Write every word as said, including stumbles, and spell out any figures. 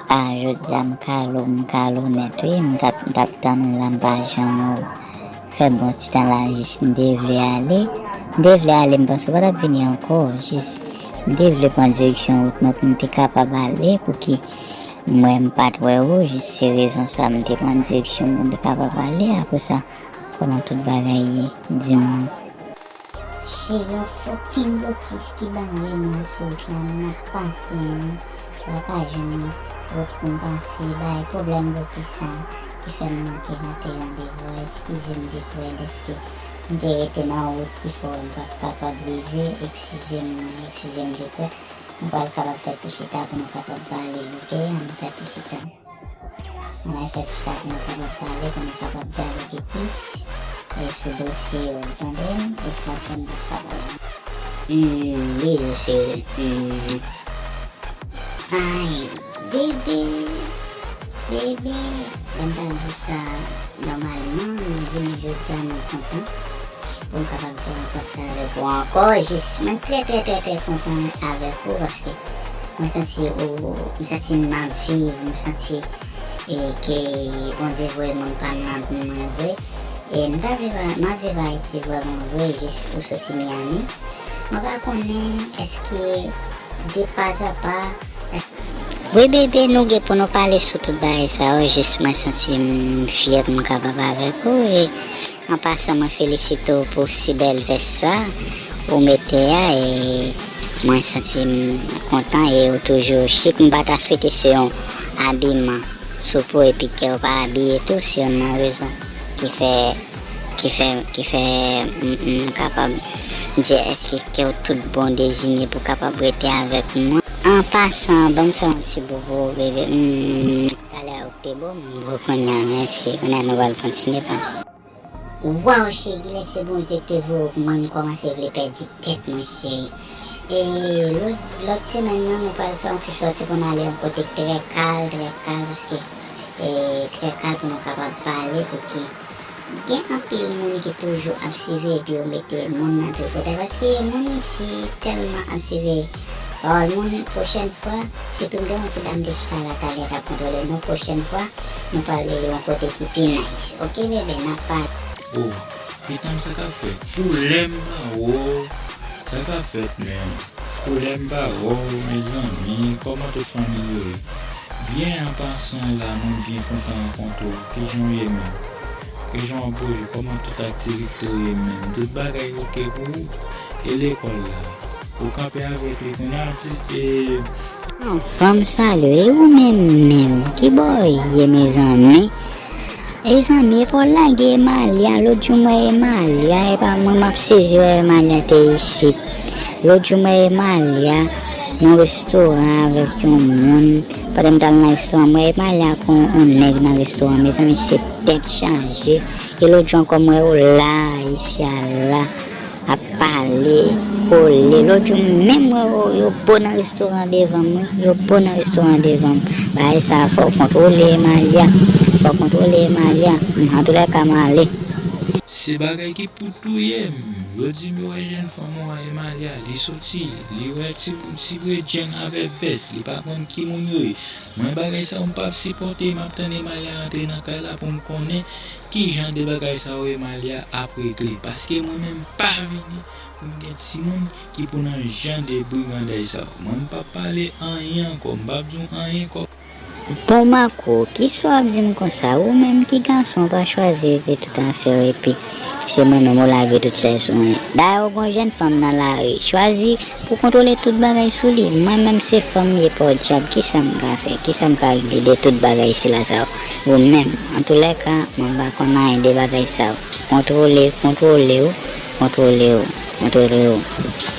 A, jodi a m kale w, m kale w nèt wi. M t ap, m t ap tann ou la, m pa janm wè w. Fè bon ti tan la, jis m te vle ale. M te vle ale, m panse w pa t ap vini ankò. Jis m te vle pran direksyon wout mwen pou m te kapab ale, pou ki m wè m pa t wè w. Jis se rezon sa m te pran direksyon pou m te kapab ale. Apre sa, kòman tout bagay ye? Di m non. Cheri, yon fucking blokis ki ba m ren nan sou wout la, m ap pase an, m pa ka jwenn wout pou m pase, bay pwoblèm blokis sa ki fè m manke rate randevou a, eskize m deprè dèske m te rete nan wout ki fè m pa t kapab rive, eskize m, eskize m deprè, nou pral kapab fè ti chita pou nou kapab pale, oke, ann fè ti chita. Ann al fè ti chita pou nou kapab pale, pou nou kapab dyaloge plis, e, sou dosye yo, ou tande m? E sa fè m pa t ka pale. Hmm, bizou cheri. Hmm. Ay, bebe, bebe. Lè m t ap di w sa, nòmalman, mwen vini jodi a, mwen kontan pou m kapab fè rankont sa avèk ou ankò. Jis, mwen trè, trè, trè, trè kontan avèk ou, paske mwen santi ou, m santi m ap viv, m santi, e, ke Bondye voye moun pa m nan pou mwen vre. E m ta viv a, m ap viv Ayiti vrèman vre, jis ou soti Miami. Mwen pa konnen èske de pa a pa, wi, bebe, nou gen pou nou pale sou tout bagay sa yo, jis mwen santi m fyè pou m kapab avèk ou, e an pasan, mwen felisite w pou si bèl vès sa ou mete a, e mwen santi m kontan, e ou toujou chik, m pa ta swete se yon abiman sou po epi kè w pa abiye tou, se youn nan rezon ki fè, ki fè, ki fè m, m kapab di èske kè w tout bon dezine pou kapab rete avèk mwen. An pasan, ban m fè yon ti bobo, bebe. Hmm, talè a ou te bo, m bo kounye a, mèsi. Kounye a nou pral kontinye pale. Waw, cheri, kilè se Bondye ki te voye w pou mwen, m kòmanse vle pèdi tèt mwen, cheri. E lòt, lòt semèn nan, nou pral fè yon ti sòti pou n ale yon kote k trè kal, trè kal, paske, e, trè kal pou nou kapab pale, pou ki gen anpil moun ki toujou ap siveye epi yo mete moun nan tripotay, paske moun isi tèlman ap siveye pawòl moun. Pwochèn fwa, sitou m te wè yon ti dam te chita la talè k ap kontwole nou, pwochèn fwa, nou pral yon kote ki pi nice. Oke, bebe, n ap pale. Oh, pitanm, sa k ap fèt? Koulè m ba w, sa k ap fèt menm? Koulè m ba w, mezanmi, kòman tout fanmi yo ye? Byen, an pasan la, mwen byen kontan rankontre w. Kijan w ye menm? Kijan w ap bouje? Kòman tout aktivite w ye menm? Tout bagay oke pou ou? E lekòl la? Ou kanpe avèk li kounye a, ti, e, Anvan m salye, e ou menm menm, ki bò w ye, mezanmi? Mezanmi, epa w lage Emalia, lòt jou m wè Emalia, epa mwen m ap sezi wè Emalia te isit. Lòt jou m wè Emalia nan restoran avèk yon moun, pandan m t al nan restoran, m wè Emalia ak yon, yon nèg nan restoran, mezanmi, se tèt chaje. E lòt jou ankò, m wè w la, isi a la, ap pale, kole. Lòt jou, menm wè yo, yo bo nan restoran devan m, wi. Yo bo nan restoran devan m. Bagay sa a, fò w kontwole Emalia. Fò w kontwole Emalia. M, antoulèka, m ale. Se bagay ki pou touye m. Yo di m yo wè jèn fanm ou an, Emalia, li soti, li wè ti, ti bredjenn avè vès, li pa konn ki moun yo ye. Mwen, bagay sa yo, m p ap sipòte, m ap tann Emalia rantre nan kay la pou m konnen ki jan de bagay sa yo Emalia ap regle, paske mwen menm m pa vini pou m gen timoun ki pou nan jan de brigandaj sa yo. Mwen m p ap pale anyen ankò, m p ap di w anyen ankò. Bon Marco, kisa w ap di m konsa? Ou menm ki gason pa chwazi regle tout afè w epi se mwen menm ou lage tout sa sou mwen. Dayè ou gon jèn fanm nan lari, chwazi pou kontwole tout bagay sou li. Mwen menm se fanm m ye, podyab, kisa m ka fè? Kisa m ka regle de tout bagay sila sa yo? Ou menm, antoulèka, mwen pa konn anyen de bagay sa yo. Kontwole, kontwole w, kontwole w, kontwole w.